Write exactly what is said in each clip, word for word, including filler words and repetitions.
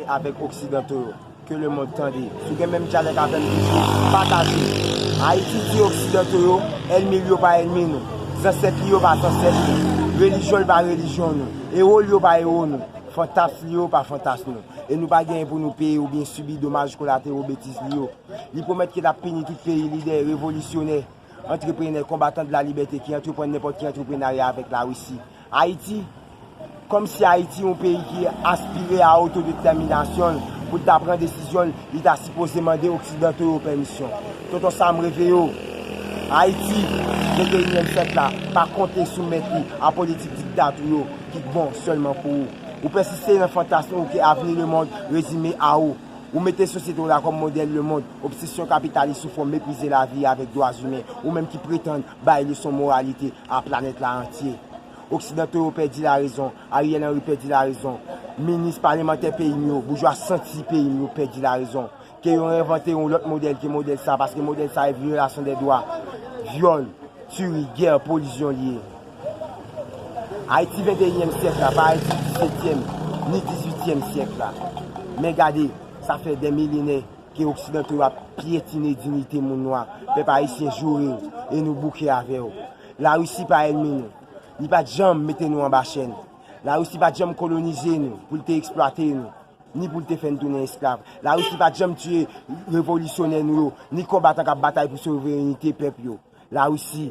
Avèk oksidanto yo. Ke lemonn tande. Si w gen menm dyalèk avè m, toujou pataje. Ayiti di oksidanto yo, ènmi l yo pa ènmi nou. Zansèt li yo pa zansèt nou. Relijyon l pa relijyon nou. Ewo l yo pa ewo nou. Fantas li yo pa fantas nou. E nou pa genyen pou nou peye oubyen sibi domaj kolatero betiz li yo. Li pwomèt ke l ap pini tout peyi, lidè, revolisyonè, antreprenè, konbatan de la libète ki antreprann nenpòt ki antreprenarya avèk Larisi. Ayiti, kòmsi Ayiti yon peyi ki aspire a otodetèminasyon l, pou l ta pran desizyon l, li ta sipoze mande oksidanto yo pèmisyon. Tonton Sam, reveye w. Ayiti, venteyinyèm syèk la, pa konte sou mèt li a politik diktatou yo ki bon sèlman pou ou. Ou pèsiste nan fantasm ou ke avni lemonn rezime a ou. Ou mete sosyete w la kòm modèl lemonn, obsesyon kapitalis sou fòm meprize lavi avèk dwa imen, ou menm ki pretann bay leson moralite a planèt la antye. Oksidanto yo pèdi larezon, Ariel Henry pèdi larezon. Minis, palmantè peyi m yo, boujwa santi peyi m yo pèdi larezon. Ke yo envante yon lòt modèl ke modèl sa, paske modèl sa e vyolasyon dè dwa, vyòl, tiri, gè, kolizyon li ye. Ayiti venteyinyèm syèk la, pa Ayiti disetyèm ni dizuityèm syèk la. Men gade, sa fè dè milenè ke oksidanto yo ap pyetine dinite moun nwa. Pèp ayisyen joure w e nou bouke avè w. Larisi pa ènmi nou. Li pa t janm mete nou anba chèn. Larisi pa t janm kolonize nou pou l te eksplwate nou, ni pou l te fè n tounen esklav. Larisi pa t janm tiye revolisyonè nou yo, ni konbatan k ap batay pou souverènte pèp yo. Larisi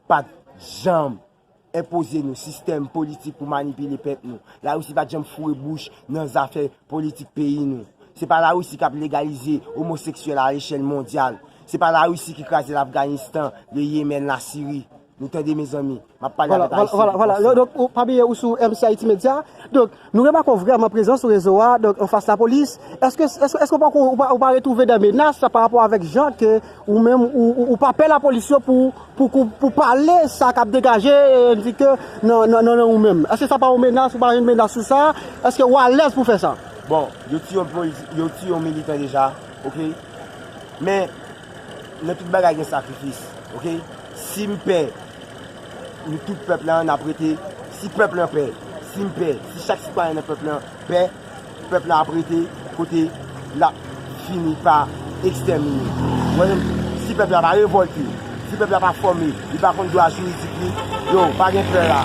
pa t janm enpoze nou sistèm politik pou manipile pèp nou. Larisi pa t janm foure bouch nan zafè politik peyi nou. Se pa Larisi k ap legalize omoseksyèl a lechèl mondyal. Se pa Larisi ki kraze Lafganistan, le Yemen, Lasiri. Nou tande, mezanmi? M ap pale avèk Ayisyen ki konsyan. Donk, ou pa bliye ou sou M C Haiti Media. Donk, nou remake w vrèman prezan sou rezo a, donk, anfas lapolis. Èske, èske, èske w pa, ou pa, ou pa retwouve de menas pa rapò avèk jan ke ou menm, ou, ou, ou pa pè lapolis yo pou, pou, pou, pou pale sa k ap degaje, e, di ke nan, nan, nan, nan ou menm? Èske sa pa yon menas, ou pa yon menas sou sa? Èske w alèz pou fè sa? Bon, yo tiye yon politi-, yo tiye yon militan deja, oke? Men, nan tout bagay gen sakrifis, oke? Si m pè, nou tout pèp lan, n ap rete. Si pèp lan pè, si m pè, si chak sitwayen nan pèp lan pè, pèp la ap rete kote l ap fini pa ekstèmine. Ou wè, si pèp la pa revòlte, si pèp la pa fòme, li pa konn dwa jiridik li, yo, pa gen pè la.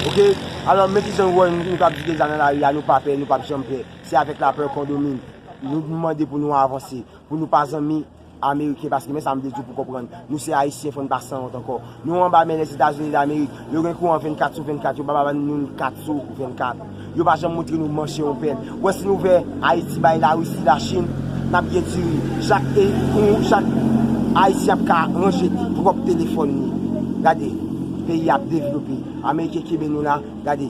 Oke? Alò, men kijan nou wè, nou, nou t ap di deja nan lari a, nou pa pè, nou p ap janm pè. Se avèk lapè kondomin. Nou, nou mande pou nou avanse, pou nou pa zanmi Ameriken, paske men sa m vle di w pou konprann, nou se Ayisyen, fò n pa sanwont ankò. Nou anba men Lèzetazini Damerik, yo gen kouran vennkat sou vennkat, yo pa ba nou l kat sou vennkat. Yo pa janm montre nou manche yon pèn. Ou wè si nou ouvè Ayiti bay Larisi, Lachin, n ap gen diri. Chak, e, ou, chak Ayisyen ap ka ranje pwòp telefòn li. Gade, peyi ap devlope. Ameriken kenbe nou la, gade,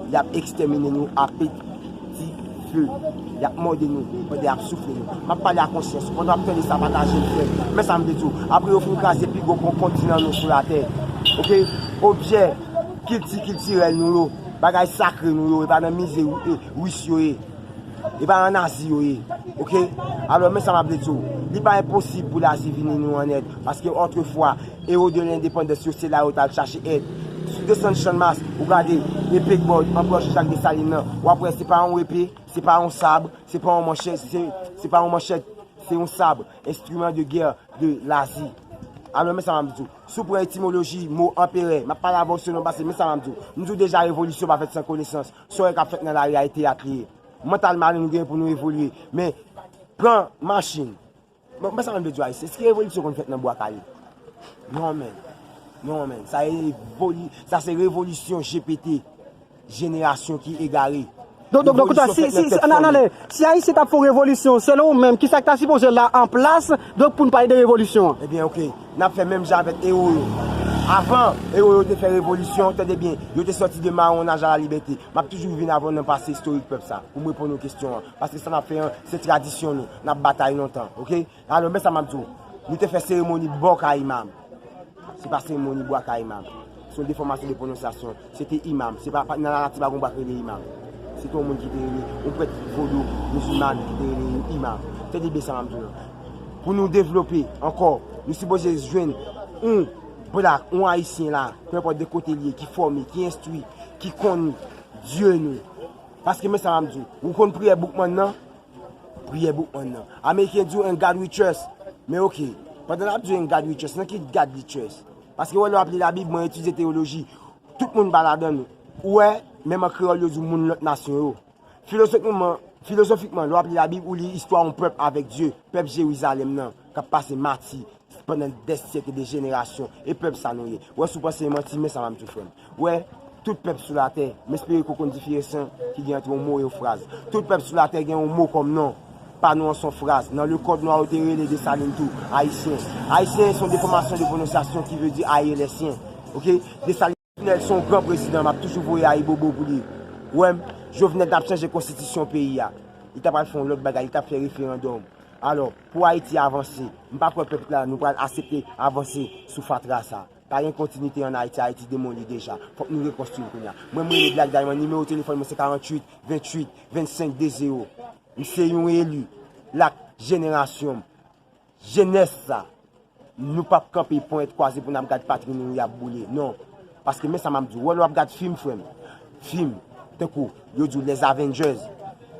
y ap ekstèmine nou a peti dife. Y ap mòde nou, pandan y ap soufle nou. M ap pale a konsyans. Pandan w ap tande sa, pataje l, frè m. Men sa m vle di w. Apre yo fin kraze pi gwo kon-, kontinan nou sou latè. Oke? Objè kilti kiltirèl nou yo, bagay sakre nou yo, e pa nan mize ri-, e, ris yo ye. E pa an Azi yo ye. Oke? Alò, men sa m ap vle di w. Li pa enposib pou Lazi vini nou an èd. Paske, otrefwa, ewo de lendepandans yo, se la yo t al chache èd. Si w desann Channmas, ou gade epe k bò anprè Jean-Jacques Dessalines nan, w ap wè se pa yon epe, se pa yon sab, se pa yon manchèt, se, se pa yon manchèt, se yon sab, instrument de guerre de Lazi. Alò, men sa m ap di w. Si w pran etimoloji mo anperè, m ap pale avè w selon pase, men sa m ap di w. M di w deja, revolisyon pa fèt san konesans. Sa w wè k ap fèt nan lari a, e teyat li ye. Mantal male nou gen pou nou evolye. Men, pran machin. Bon, men sa m vle di w, Ayisyen, èske revolisyon konn fèt nan Bwa Kale? Non, men. Non, men. Sa e voli-, sa se revolisyon G P T, jenerasyon ki egare. Donk, donk, donk, si, si, si, nan, nan, si Ayisyen t ap fè yon revolisyon, selon ou menm, ki sa k ta sipoze la an plas, donk, pou n pale de revolisyon an? Ebyen, oke. N ap fè menm jan avèk ewo yo. Avan, ewo yo te fè revolisyon, tande byen, yo te sòti de mawonnaj a la libète. M ap toujou vin avè w nan pase istorik pèp sa, pou m reponn ou kesyon an. Paske sa n ap fè an, se tradisyon nou. N ap batay lontan, oke? Alò, men sa m ap di w. Nou te fè seremoni bò kay imam. Se pa seremoni bwa kay imam. Se yon defòmasyon de pwononsyasyon. Se te imam. Se pa, pa, nan Larati pa gen yon bwa k rele imam. Se te yon moun ki te rele, yon prèt vodou, mizilman ki te rele imam. Tande byen sa m ap di w lan. Pou nou devlope ankò, nou sipoze jwenn yon blak, yon Ayisyen la, peu importe de kote l ye, ki fòme, ki enstwi, ki konn Dye nou. Paske men sa m ap di w, ou konn priyè Boukman nan? Priyè Boukman nan. Ameriken di w "In God we trust". Men oke, pandan l ap di w "In God we trust", nan ki God li trust? Paske wè lè w ap li Labib, mwen etidye teyoloji, tout moun pa ladan l. Ou wè, menm an kreyòl yo di w moun lòt nasyon yo. Filozofikman, filozofikman, lè w ap li Labib, ou li istwa yon pèp avèk Dye, pèp Jerizalèm nan, k ap pase mati pandan dè syèk e dè jenerasyon, e pèp sa nou ye. Wè, si w panse e manti, men sa m ap di w, frè m. Wè, tout pèp sou latè, m espere ke w konn diferans lan ki gen ant yon mo e yon fraz. Tout pèp sou latè gen yon mo kòm non. Pa nou an se yon fraz. Nan le Code Noir, yo te rele Desalin tou Ayisyen. Ayisyen se yon defòmasyon de pwononsyasyon ki vle di ayelèsyen. Oke? Desalin Jovenel se yon gran prezidan, m ap toujou voye ayibobo pou li. Ou wè m, Jovenel t ap chanje konstitisyon peyi a. Li ta pral fè yon lòt bagay, li t ap fè referandòm. Alò, pou Ayiti avanse, m pa kwè pèp la, nou pral aksepte avanse sou fatra sa. Pa gen kontinite ann Ayiti, Ayiti demoli deja. Fòk nou rekonstwi l kounye a. Mwen, m rele Black Diamond, nimewo telefòn mwen se karanntuit, venntuit, vennsenk, de zewo. M se yon eli, lak jenerasyon m. Jenès sa, nou p ap kanpe ponyèt kwaze pou n ap gad patri nou y ap boule. Non. Paske men sa m ap di w, wè lè w ap gad fim, frè m. Fim, tankou, yo di w Les Avengers.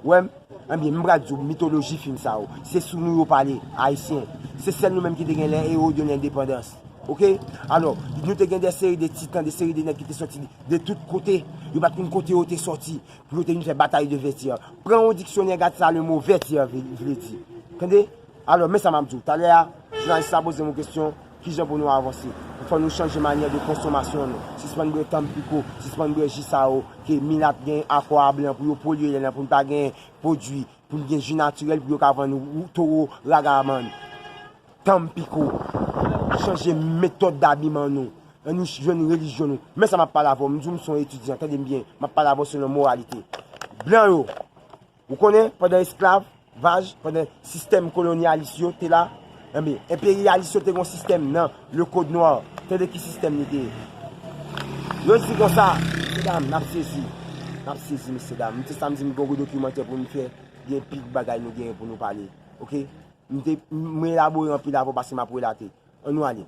Wè m? Ebyen, m pral di w mitoloji fim sa yo. Se sou nou yo pale, Ayisyen. Se sèl nou menm ki te gen les héros de l'indépendance. Oke? Alò, nou te gen de seri de titan, de seri de nèg ki te sòti de tout kote. Yo pa t konn kote yo te sòti. Pou yo te vin fè batay de vètyè. Pran yon diksyonè, gad sa le mo vètyè vle, vle di. Tande? Alò, men sa m ap di w. Talè a, jounalis la poze m yon kesyon, kijan pou nou avanse? Fò nou chanje manyè de konsomasyon nou. Sispann bwè Tampico, sispann bwè ji sa yo, ke milat gen akò a blan pou yo polye lè nan, pou n pa gen pwodui, pou n gen ji natirèl, pou yo ka vann ou towo ragaman. Tampico. Chanje metòd dabiman nou. Ann nou jwenn relijyon nou. Men sa m ap pale avè w, m di w m se yon etidyan, tande m byen, m ap pale avè w selon moralite. Blan yo, ou konnen, pandan esklavaj, pandan sistèm kolonyalis yo te la, enben, enperyalis yo te gen yon sistèm nan le Code Noir. Tande ki sistèm li te ye. Yo di konsa, mesye dam, n ap sezi. N ap sezi, mesye dam. M te samdi, m gen yon gwo dokimantè pou m fè, gen pil bagay nou genyen pou nou pale. Oke? M te, m elabore anpil avè w paske m ap relate. Ann nou ale.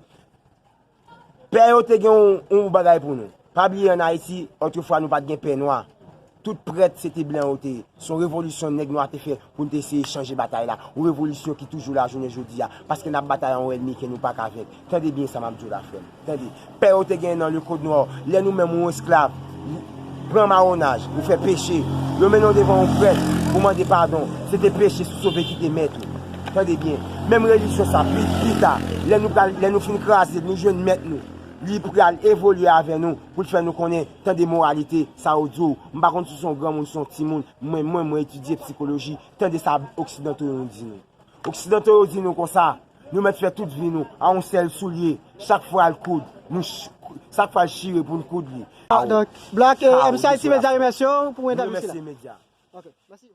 Pè yo te gen yon, yon bagay pou nou. Pa bliye ann Ayiti, otrefwa nou pa t gen pè nwa. Tout prèt se te blan yo te ye. Se yon revolisyon nèg nwa te fè pou n te eseye chanje batay la. Yon revolisyon ki toujou la jounen jodi a. Paske n ap batay a yon ènmi ke nou pa ka venk. Tande byen sa m ap di w la, frè m. Tande. Pè yo te gen nan le Code Noir. Lè nou menm ou esklav, pran mawonaj, ou fè peche. Yo mennen w devan yon prèt pou mande padon. Se te peche sou sove ki te mèt ou. Tande byen. Menm relijyon sa, pi, pita, lè nou pral, lè nou fin kraze l, nou jwenn mèt nou. Li pral evolye avè nou pou l fè nou konnen, tande moralite, sa yo di w. M pa konn si w se yon granmoun, si w se yon timoun. Mwen, mwen, mwen etidye psikoloji. Tande sa oksidanto yo di nou. Oksidanto yo di nou konsa, nou mèt fè tout vi nou a yon sèl soulye. Chak fwa l koud, nou ch-, chak fwa l chire pou n koud li. Ah, donk, Black, euh, M C Haiti Media remèsye w pou entèvyou sila. Ok, mèsi.